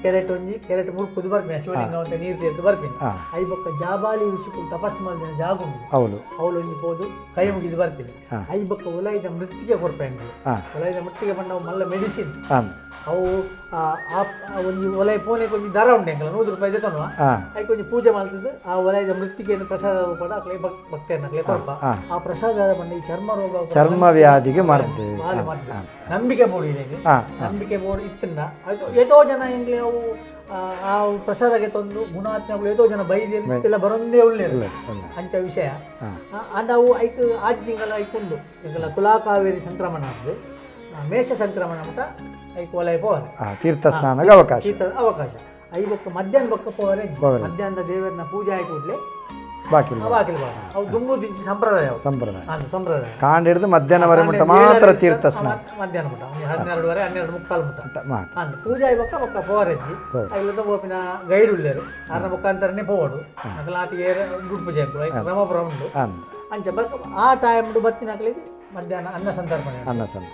ಕೆರೆಟ್ ಒಂಜಿ ಕೆರೆಟ್ ಮುರ್ಕುದು ಬರ್ಪಿನಿ ಶಿವಲಿಂಗ ಅಂತ ನೀರು ತೀರ್ದು ಬರ್ಪಿನಿ I ಬೊಕ್ಕ ಜಾಬಾಲಿ ಋಷಿಕುಲು ತಪಸ್ಸು ಮಲ್ದಿನ ಜಾಗ ಉಂಡು ಅವಳು ಅವಳು ಒಂಜಿ ಪೋದು ಕೈ ಮುಗಿದು ಬರ್ಪಿನಿ I ಬೊಕ್ಕ ಉಲಾಯಿದ ಮೃತ್ತಿಗೆ ಕೊರ್ಪೆ ಎಂಕುಲು ಉಲಾಯಿದ ಮೃತ್ತಿಗೆ ಪಂಡ ಅವು ಮಲ್ಲ ಮೆಡಿಸಿನ್ ಅವು ಆ ಒಂಜಿ ಒಲೈ ಪೋನೆಗೆ ಒಂಜಿ ದರ ಉಂಡು ಎಂಕಲ 100 ರೂಪಾಯಿ ದೆತೊನುವ ಐಕ್ ಒಂಜಿ ಪೂಜೆ ಮಲ್ತದ್ದು ಆ ಒಲೈದ ಮೃತ್ತಿಗೆಯನ್ನು ಪ್ರಸಾದ ಪಡ ಅಕ್ಲೆ ಭಕ್ತರನ್ನ ಅಕ್ಲೆ ಕೊರ್ಪ ಆ ಪ್ರಸಾದ ಪಂಡ ಈ ಚರ್ಮ ರೋಗ ಚರ್ಮ ವ್ಯಾಧಿಗೆ ಮರ್ದು ನಂಬಿಕೆ ಬೋಡು ಇದಕ್ಕೆ ನಂಬಿಕೆ ಬೋಡು ಇತ್ತಂಡ ಅದು ಏತೋ ಜನ ಎಂಕ್ಲೆ ಅವು ಆ ಪ್ರಸಾದಕ್ಕೆ ತಂದು ಗುಣಾತ್ಮಗಳು ಏತೋ ಜನ ಬೈದಿಲ್ಲ ಬರೊಂದೇ ಉಳ್ಳೇರು ಅಂಚ ವಿಷಯ ಅಂಡ ಅವು ಐಕ್ ಆಜಿ ತಿಂಗಳ ಐಕ್ ಉಂಡು ಎಂಕಲ ತುಲಾಕಾವೇರಿ ಸಂಕ್ರಮಣ ಆದ್ದು ಮೇಷ ಸಂಕ್ರಮಣ ಮಟ ಐಕ್ ಒಲೈ ಪೋವರೆ ತೀರ್ಥ ಸ್ನಾನಕ್ಕೆ ಅವಕಾಶ ತೀರ್ಥ ಅವಕಾಶ I ಬೊಕ್ಕ ಮಧ್ಯಾಹ್ನ ಬೊಕ್ಕ ಪೋವರೆ ಮಧ್ಯಾಹ್ನದ ದೇವರನ್ನ ಪೂಜೆ ಆಗಿ ಕೂಡಲೇ ಬಾಕಿಲ್ ಬಾಕಿಲ್ ಬಾಡ ಅವು ದುಂಬು ದಿಂಚಿ ಸಂಪ್ರದಾಯ ಅವು. ಸಂಪ್ರದಾಯ ಸಂಪ್ರದಾಯ ಕಾಂಡ ಹಿಡಿದು ಮಧ್ಯಾಹ್ನವರೆ ಮುಟ್ಟ ಮಾತ್ರ ತೀರ್ಥ ಸ್ನಾನ ಮಧ್ಯಾಹ್ನ ಮುಟ್ಟ 12:30 12:45 ಮುಟ್ಟ ಮಾತ್ರ ಅಂದ್ ಪೂಜೆ ಬೊಕ್ಕ ಬೊಕ್ಕ ಪೋವರೆಜ್ಜಿ ಐಲದ ಪೋಪಿನ ಗೈಡ್ ಉಲ್ಲೇರು ಆರ್ನ ಮುಖಾಂತರನೇ ಪೋವಡು ಅಕಲಾತಿಗೆ ಗುಡ್ ಪೂಜೆ ರಮಾಪುರ ಉಂಡು ಅಂದ್ ಅಂಚ ಬೊಕ್ಕ ಆ ಟೈಮ್ ಬತ್ತಿನಕ್ಲಿಗೆ ಮಧ್ಯಾಹ್ನ ಅನ್ನ ಸಂತರ್ಪಣೆ ಅನ್ನ ಸಂತ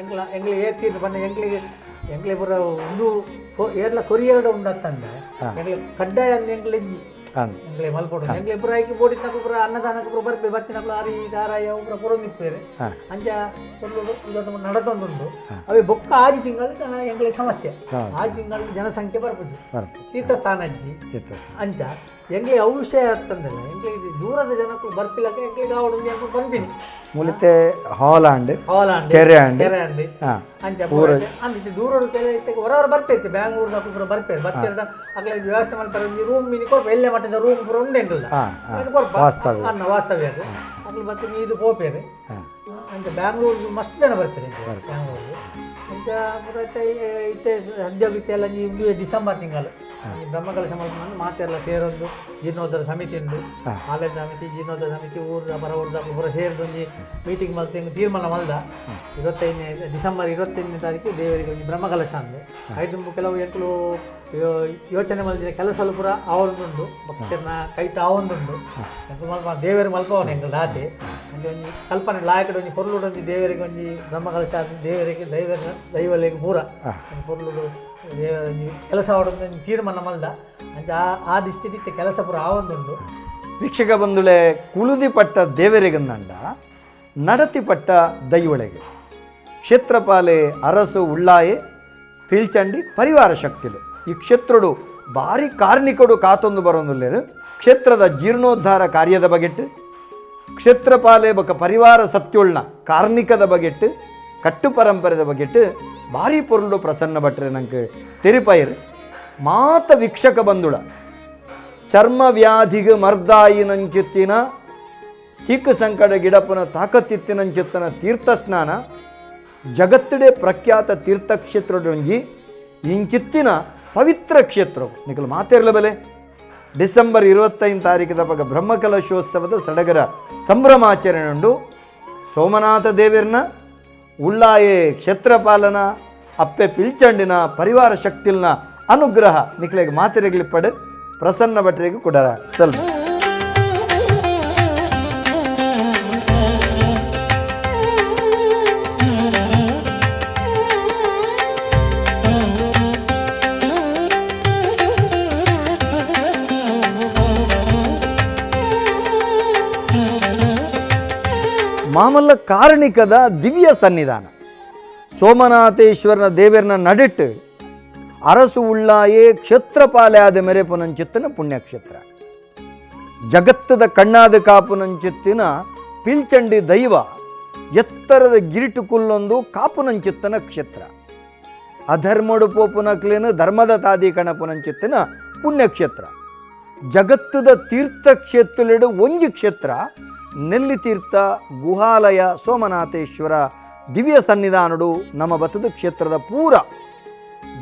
ಎಂಕ್ಲ ಎಂಕ್ಲ ಏರ್ತೀರ್ನ ಪಂಡ ಎಂಕ್ಲಿಗೆ ಎಂಕ್ಲೆ ಪೂರ ಒಂದು ಏರ್ಲ ಕೊರಿಯರ್ಡ ಉಂಡತ್ತಂದೆ ಎಂಕ್ಲೆ ಕಡ್ಡಾಯ ಅಂದ್ ಎಂಕ್ಲೆ ಇಜ್ಜಿ ಅಂದ್ ಎಂಕ್ಲೆ ಮಲ್ಪೊಡು ಎಂಕ್ಲೆ ಪೂರ ಐಕಿ ಬೋಡಿನಕ್ಲು ಪೂರ ಅನ್ನದಾನಕ್ಕೆ ಪೂರ ಬರ್ಪೆ ಬತ್ತಿನಕ್ಲು ಆರಿ ದಾರಾಯ ಪೂರ ಪುರೊಂದಿಪ್ಪೇರು ಅಂಚ ಒಂದು ನಡತೊಂದುಂಡು ಅವೇ ಬೊಕ್ಕ ಆಜಿ ತಿಂಗಳು ಎಂಕ್ಲೆ ಸಮಸ್ಯೆ ಆಜಿ ತಿಂಗಳು ಜನಸಂಖ್ಯೆ ಬರ್ಪುಜಿ ಬರ್ಪು ತೀರ್ಥಸ್ಥಾನ ಅಜ್ಜಿ ತೀರ್ಥ ಅಂಚ ಎಂಕ್ಲೆ ಅವು ವಿಷಯ ಅಂತಂದಿಲ್ಲ ಎಂಕ್ಲೆ ಇದು ದೂರದ ಜನಕ್ಕೂ ಬರ್ಪಿಲಕ್ಕ ಎಂಕ್ಲೆ ಆವಡು ಎಂಕ್ಲು ಪನ್ಪಿನಿ ಮುಲಿತೆ ಹಾಲ್ ಆಂಡ್ ಹಾಲ್ ಆಂಡ್ ಕೆರೆ ಆಂಡ್ ಕೆರೆ ಆಂಡ್ ಅಂಚ ಅಂದ್ ದೂರೋಡು ಕೆರೆ ಇತ್ತೆ ಹೊರವರ ಬರ್ತೈತೆ ಬ್ಯಾಂಗ್ಳೂರ್ದ ಪೂರ ಬರ್ಪೇರು ಬರ್ತಿರ್ದ ಅಗ್ಲೆ ವ್ಯವಸ್ಥೆ ಮಾಡ್ತಾರೆ ಒಂಜಿ ರೂಮ್ ಮೀನಿ ಕೊರ್ಪ ಎಲ್ಲೇ ಮಟ್ಟದ ರೂಮ್ ಪೂರ ಉಂಡೆ ಎಂಕಲ್ನ ಕೊರ್ಪ ವಾಸ್ತವ್ಯ. ಅನ್ನ ವಾಸ್ತವ್ಯ ಅದು ಅಗ್ಲು ಮತ್ತೆ ಮೀದು ಪೋಪೇರು ಅಂಚ ಬ್ಯಾಂಗ್ಳೂರ್ಗೆ ಮಸ್ತ್ ಜನ ಬರ್ತಾರೆ ಬ್ಯಾಂಗ್ಳೂರ್ಗೆ ಅಂಚ ಪೂರ ಇತ್ತೆ ಇತ್ತೆ ಸದ್ಯ ಎಲ್ಲ ಇಂದು ಡಿಸೆಂಬರ್ ತಿಂಗಳು ಈ ಬ್ರಹ್ಮಕಲಶ ಮಲ್ಪುನ ಮಾತೆಲ್ಲ ಸೇರೊಂದು ಜೀರ್ಣೋದ್ಧಾರ ಸಮಿತಿ ಉಂಡು ಆಲಯ ಸಮಿತಿ ಜೀರ್ಣೋದ್ಧಾರ ಸಮಿತಿ ಊರ್ದ ಪರ ಊರ್ದ ಪೂರ ಸೇರಿದ ಒಂಜಿ ಮೀಟಿಂಗ್ ಮಲ್ತು ಹಿಂಗೆ ತೀರ್ಮಾನ ಮಲ್ದ 25ನೇ ಡಿಸೆಂಬರ್ 25ನೇ ತಾರೀಕು ದೇವರಿಗೆ ಒಂಜಿ ಬ್ರಹ್ಮಕಲಶ ಅಂದೆ ಐದು ಕೆಲವು ಎಂಕುಲು ಯೋಚನೆ ಮಲ್ದಿನ ಕೆಲಸಲು ಪೂರ ಆವೊಂದುಂಡು ಭಕ್ತರನ್ನ ಕೈಟ ಆವೊಂದುಂಡು ಎಂಕುಲು ಮಲ್ಪ ದೇವರು ಮಲ್ಪವನ ಎಂಕಲ್ ದಾತೆ ಅಂಚ ಒಂಜಿ ಕಲ್ಪನೆ ಲಾಯಕಡ್ ಒಂಜಿ ಪೊರ್ಲುಡು ಒಂಜಿ ದೇವರಿಗೆ ಒಂಜಿ ಬ್ರಹ್ಮಕಲಶ ದೇವರಿಗೆ ದೈವ ದೈವಲೆಗ್ ಪೂರ ಒಂಜಿ ಪೊರ್ಲುಡು ದೇವರ ಒಂಜಿ ಕೆಲಸ ಆವೊಂದು ಒಂಜಿ ತೀರ್ಮಾನ ಮಲ್ದ ಅಂಚ ಆ ಆ ದಿಷ್ಟಿದಿತ್ತೆ ಕೆಲಸ ಪೂರ ಆವೊಂದುಂಡು. ವೀಕ್ಷಕ ಬಂಧುಳೆ ಕುಳುದಿ ಪಟ್ಟ ದೇವರಿಗಂದಂಡ ನಡತಿ ಪಟ್ಟ ದೈವಳೆಗೆ ಕ್ಷೇತ್ರಪಾಲೆ ಅರಸು ಉಳ್ಳಾಯೆ ಪಿಲ್ಚಂಡಿ ಪರಿವಾರ ಶಕ್ತಿಲು ಈ ಕ್ಷೇತ್ರಡು ಭಾರಿ ಕಾರ್ಣಿಕಡು ಕಾತೊಂದು ಬರೋಂದುಲ್ಲೇರು ಕ್ಷೇತ್ರದ ಜೀರ್ಣೋದ್ಧಾರ ಕಾರ್ಯದ ಬಗೆಟ್ಟು ಕ್ಷೇತ್ರಪಾಲೆ ಬೊಕ ಪರಿವಾರ ಸತ್ಯುಳ್ನ ಕಾರ್ಣಿಕದ ಬಗೆಟ್ಟು ಕಟ್ಟು ಪರಂಪರೆದ ಬಗೆಟ್ಟು ಭಾರಿ ಪೊರುಳು ಪ್ರಸನ್ನ ಭಟ್ರೆ ನಂಗೆ ತೆರಿಪೈರ್ ಮಾತ ವೀಕ್ಷಕ ಬಂಧುಳ ಚರ್ಮ ವ್ಯಾಧಿಗೆ ಮರ್ದಾಯಿನಂಚಿತ್ತಿನ ಸೀಕು ಸಂಕಟ ಗಿಡಪನ ತಾಕತ್ತಿತ್ತಿನಂಚಿತ್ತನ ತೀರ್ಥ ಸ್ನಾನ ಜಗತ್ತಿಡೆ ಪ್ರಖ್ಯಾತ ತೀರ್ಥಕ್ಷೇತ್ರದೊಂಜಿ ಇಂಚಿತ್ತಿನ ಪವಿತ್ರ ಕ್ಷೇತ್ರ ನಿಖಲು ಮಾತೇರ್ಲ ಬೆಲೆ ಡಿಸೆಂಬರ್ 25 ತಾರೀಕಿದ ಪಗ ಬ್ರಹ್ಮಕಲಶೋತ್ಸವದ ಸಡಗರ ಸಂಭ್ರಮಾಚರಣೆಯುಂಡು. ಸೋಮನಾಥ ದೇವಿರ್ನ ಉಳ್ಳಾಯೆ ಕ್ಷೇತ್ರಪಾಲನ ಅಪ್ಪೆ ಪಿಲ್ಚಂಡಿನ ಪರಿವಾರ ಶಕ್ತಿಲ್ನ ಅನುಗ್ರಹ ನಿಕ್ಲೆಗ್ ಮಾತೆರೆಗ್ಲಿಪ್ಪಡು ಪ್ರಸನ್ನ ಭಟ್ರಿಗೆ ಕೊಡರ ಸ್ವಲ್ಪ. ಮಾಮಲ್ಲ ಕಾರಣಿಕದ ದಿವ್ಯ ಸನ್ನಿಧಾನ ಸೋಮನಾಥೇಶ್ವರನ ದೇವರನ ನಡಿಟ್ಟು ಅರಸು ಉಳ್ಳಾಯೇ ಕ್ಷೇತ್ರಪಾಲೆ ಆದ ಮೇರೆ ಪುನಂಚಿತ್ತನ ಪುಣ್ಯಕ್ಷೇತ್ರ ಜಗತ್ತದ ಕಣ್ಣಾದ ಕಾಪುನಂಚಿತ್ತಿನ ಪಿಲ್ಚಂಡಿ ದೈವ ಎತ್ತರದ ಗಿರಿಟು ಕುಲ್ಲೊಂದು ಕಾಪುನಂಚಿತ್ತನ ಕ್ಷೇತ್ರ ಅಧರ್ಮಡು ಪೋಪುನಕ್ಲೇನು ಧರ್ಮದ ತಾದಿ ಕಣಪುನಂಚಿತ್ತನ ಪುಣ್ಯಕ್ಷೇತ್ರ ಜಗತ್ತದ ತೀರ್ಥಕ್ಷೇತ್ರಲೆಡು ಒಂಜಿ ಕ್ಷೇತ್ರ ನೆಲ್ಲಿತೀರ್ಥ ಗುಹಾಲಯ ಸೋಮನಾಥೇಶ್ವರ ದಿವ್ಯ ಸನ್ನಿಧಾನುಡು ನಮ್ಮ ಬತದ ಕ್ಷೇತ್ರದ ಪೂರ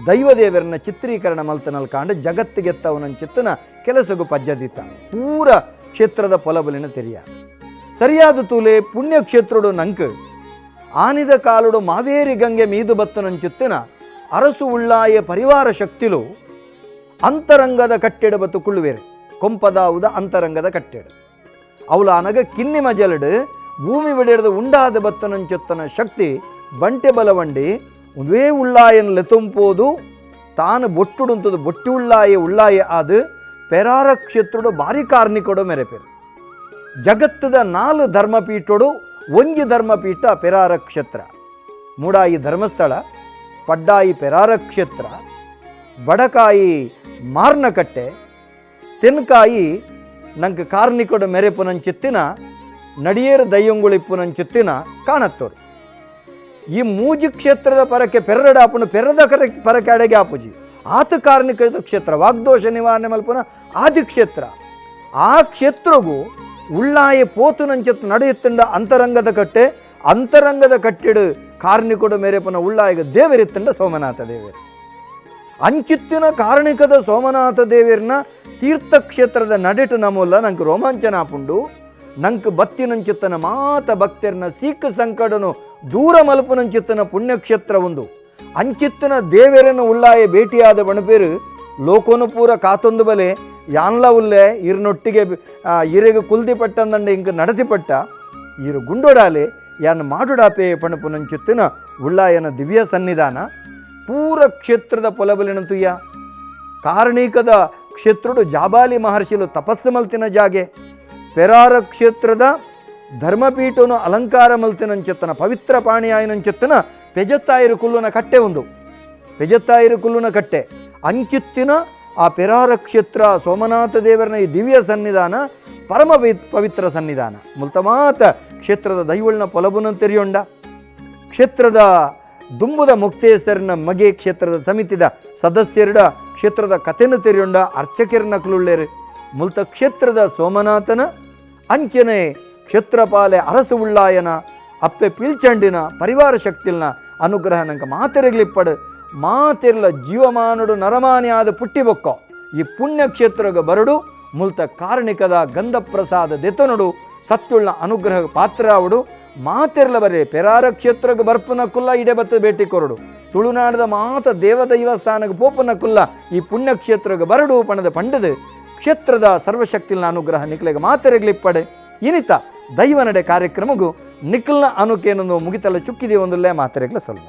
ದೈವದೇವರನ್ನ ಚಿತ್ರೀಕರಣ ಮಲ್ತನಲ್ ಕಾಂಡ ಜಗತ್ತಿಗೆತ್ತವನಂಚಿತ್ತನ ಕೆಲಸಗು ಪಜ್ಜದಿತ್ತ ಪೂರ ಕ್ಷೇತ್ರದ ಪೊಲಬಲಿನ ತೆರಿಯ ಸರಿಯಾದ ತೂಲೆ ಪುಣ್ಯಕ್ಷೇತ್ರಡು ನಂಕ್ ಆನಿದ ಕಾಲುಡು ಮಾವೇರಿ ಗಂಗೆ ಮೀದು ಬತ್ತನಂಚಿತ್ತಿನ ಅರಸು ಉಳ್ಳಾಯ ಪರಿವಾರ ಶಕ್ತಿಲು ಅಂತರಂಗದ ಕಟ್ಟೆಡ ಬತ್ತು ಕುಳ್ಳುವೇರು ಕೊಂಪದಾವುದ ಅಂತರಂಗದ ಕಟ್ಟೆಡು ಅವಳು ಅನಗ ಕಿನ್ನಿ ಮಜಲಡು ಭೂಮಿ ಬಿಡಿಯದು ಉಂಡಾದ ಬತ್ತನಂಚೊತ್ತನ ಶಕ್ತಿ ಬಂಟೆ ಬಲವಂಡಿ ಒಂದೇ ಉಳ್ಳಾಯನ್ ಲೆತುಂಪೋದು ತಾನು ಬೊಟ್ಟುಡುಂತದು ಬೊಟ್ಟಿ ಉಳ್ಳಾಯ ಉಳ್ಳಾಯ ಆದು ಪೆರಾರ ಕ್ಷೇತ್ರಡು ಭಾರಿ ಕಾರ್ಣಿಕೊಡು ಮೆರೆಪೇರು ಜಗತ್ತದ 4 ಧರ್ಮಪೀಠೋಡು ಒಂಜಿ ಧರ್ಮಪೀಠ ಪೆರಾರ ಕ್ಷೇತ್ರ ಮೂಡಾಯಿ ಧರ್ಮಸ್ಥಳ ಪಡ್ಡಾಯಿ ಪೆರಾರ ಕ್ಷೇತ್ರ ಬಡಕಾಯಿ ಮಾರ್ನಕಟ್ಟೆ ತೆನ್ಕಾಯಿ ನಂಗೆ ಕಾರ್ಣಿಕೊಡು ಮೆರೆಪುನಂಚಿತ್ತಿನ ನಡಿಯೇರು ದಯ್ಯಂಗುಳಿಪ್ಪುನಂಚಿತ್ತಿನ ಕಾಣತ್ತೋರು. ಈ ಮೂಜಿ ಕ್ಷೇತ್ರದ ಪರಕ್ಕೆ ಪೆರ್ರಡ ಆಪುನು ಪೆರ್ರದ ಕರೆ ಪರಕ್ಕೆ ಅಡೆಗೆ ಆಪುಜಿ ಆತ ಕಾರ್ಣಿಕದ ಕ್ಷೇತ್ರ ವಾಗ್ದೋಷ ನಿವಾರಣೆ ಮಲ್ಪುನ ಆದಿ ಕ್ಷೇತ್ರ ಆ ಕ್ಷೇತ್ರಗೂ ಉಳ್ಳಾಯ ಪೋತುನಂಚಿತ್ತು ನಡೆಯುತ್ತಂಡ ಅಂತರಂಗದ ಕಟ್ಟೆ ಅಂತರಂಗದ ಕಟ್ಟಿಡು ಕಾರ್ಣಿಕೊಡು ಮೇರೆಪುನ ಉಳ್ಳಾಯಿಗೆ ದೇವರಿತ್ತಂಡ ಸೋಮನಾಥ ದೇವರು. ಅಂಚಿತ್ತಿನ ಕಾರ್ಣಿಕದ ಸೋಮನಾಥ ದೇವಿರ್ನ ತೀರ್ಥಕ್ಷೇತ್ರದ ನಡೆಟು ನಮೂಲ ನಂಗೆ ರೋಮಾಂಚನ ಆಪುಂಡು. ನಂಕ್ ಬತ್ತಿನಂಚಿತ್ತನ ಮಾತ ಭಕ್ತರ್ನ ಸೀಕ್ ಸಂಕಟನು ದೂರ ಮಲ್ಪುನಂಚಿತ್ತನ ಪುಣ್ಯಕ್ಷೇತ್ರ ಒಂದು. ಅಂಚಿತ್ತನ ದೇವೆರನ್ನು ಉಳ್ಳಾಯ ಭೇಟಿಯಾದ ಬಣಪೇರು ಲೋಕೋನು ಪೂರ ಕಾತೊಂದು ಬಲೆ ಯಾನ್ಲ ಉಲ್ಲೆ ಇರ್ನೊಟ್ಟಿಗೆ ಇರೆಗ್ ಕುಲ್ದಿ ಪಟ್ಟಂದಂಡ ಇಂಕ್ ನಡತಿ ಪಟ್ಟ ಇರು ಗುಂಡೊಡಾಲೆ ಯಾನ್ ಮಾಡುಡಾಪೆ ಪಣಪುನಂಚಿತ್ತಿನ ಉಳ್ಳಾಯನ ದಿವ್ಯ ಸನ್ನಿಧಾನ ಪೂರ ಕ್ಷೇತ್ರದ ಪೊಲಬಲಿನ ತುಯ್ಯ. ಕಾರಣಿಕದ ಕ್ಷೇತ್ರಡು ಜಾಬಾಲಿ ಮಹರ್ಷಿಲು ತಪಸ್ಸು ಮಲ್ತಿನ ಜಾಗೆ, ಪೆರಾರ ಕ್ಷೇತ್ರದ ಧರ್ಮಪೀಠನು ಅಲಂಕಾರ ಮಲ್ತಿನಂచెತ್ತನ ಪವಿತ್ರ ಪಾಣಿಯಾಯಿನಂచెತ್ತನ ಪೆಜತ್ತಾಯಿರು ಕುಲ್ಲುನ ಕಟ್ಟೆ ಒಂದು, ಪೆಜತ್ತಾಯಿರು ಕುಲ್ಲುನ ಕಟ್ಟೆ ಅಂಚಿತ್ತಿನ ಆ ಪೆರಾರ ಕ್ಷೇತ್ರ ಸೋಮನಾಥ ದೇವರನ ಈ ದಿವ್ಯ ಸನ್ನಿಧಾನ ಪರಮ ಪವಿತ್ರ ಸನ್ನಿಧಾನ. ಮುಲ್ತಮಾತ ಕ್ಷೇತ್ರದ ದೈವಳ್ನ ಪೊಲಬುನ ತೆರಿಯೊಂಡ ಕ್ಷೇತ್ರದ ದುಂಬುದ ಮುಕ್ತೇಸರನ ಮಗೆ ಕ್ಷೇತ್ರದ ಸಮಿತಿದ ಸದಸ್ಯರುಡ ಕ್ಷೇತ್ರದ ಕಥೆನ ತೆರಿಯೊಂಡ ಅರ್ಚಕರನ ಕುಲುಳ್ಳೇರು. ಮುಲ್ತ ಕ್ಷೇತ್ರದ ಸೋಮನಾಥನ ಅಂಚನೆ ಕ್ಷೇತ್ರಪಾಲೆ ಅರಸು ಉಳ್ಳಾಯನ ಅಪ್ಪೆ ಪಿಲ್ಚಂಡಿನ ಪರಿವಾರ ಶಕ್ತಿಲ್ನ ಅನುಗ್ರಹ ನಂಕ ಮಾತೆರೆಗ್ಲಿಪ್ಪಡು. ಮಾತೆರ್ಲ ಜೀವಮಾನುಡು ನರಮಾನಿ ಆದ ಪುಟ್ಟಿ ಬೊಕ್ಕೋ ಈ ಪುಣ್ಯಕ್ಷೇತ್ರಗ ಬರಡು ಮುಲ್ತ ಕಾರಣಿಕದ ಗಂಧಪ್ರಸಾದ ದೆತನುಡು ಸತ್ಯುಳ್ಳ ಅನುಗ್ರಹ ಪಾತ್ರ ಮಾತೆರ್ಲ ಬರೆ ಪೆರಾರ ಕ್ಷೇತ್ರಗ ಬರ್ಪುನ ಕುಲ್ಲ ಇಡೆ ಬತ್ತ ಭೇಟಿ ಕೊರಡು. ತುಳುನಾಡದ ಮಾತ ದೇವದೈವ ಸ್ಥಾನಕ್ಕೆ ಪೋಪುನ ಕುಲ್ಲ ಈ ಪುಣ್ಯಕ್ಷೇತ್ರಗ ಬರಡು ಪಣದ ಪಂಡದು ಕ್ಷೇತ್ರದ ಸರ್ವಶಕ್ತಿಲ್ನ ಅನುಗ್ರಹ ನಿಕ್ಲೆಗ ಮಾತೆರೆಗ್ಲಿಪ್ಪಡೆ. ಇನಿತ ದೈವ ನಡೆ ಕಾರ್ಯಕ್ರಮಗೂ ನಿಖಲ್ನ ಅನುಕೇನೊಂದು ಮುಗಿತಲ್ಲ ಚುಕ್ಕಿದೆ ಒಂದುಲ್ಲೇ ಮಾತೆರೆಗ್ಲ ಸೊಲ್ಲ.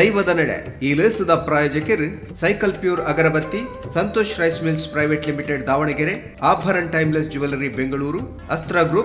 ದೈವದ ನಡೆ ಈ ಲೇಸದ ಪ್ರಾಯೋಜಕರು ಸೈಕಲ್ ಪ್ಯೂರ್ ಅಗರಬತ್ತಿ, Santosh rice mills private limited Davanagere, Abharan timeless jewellery Bengaluru, Astra group.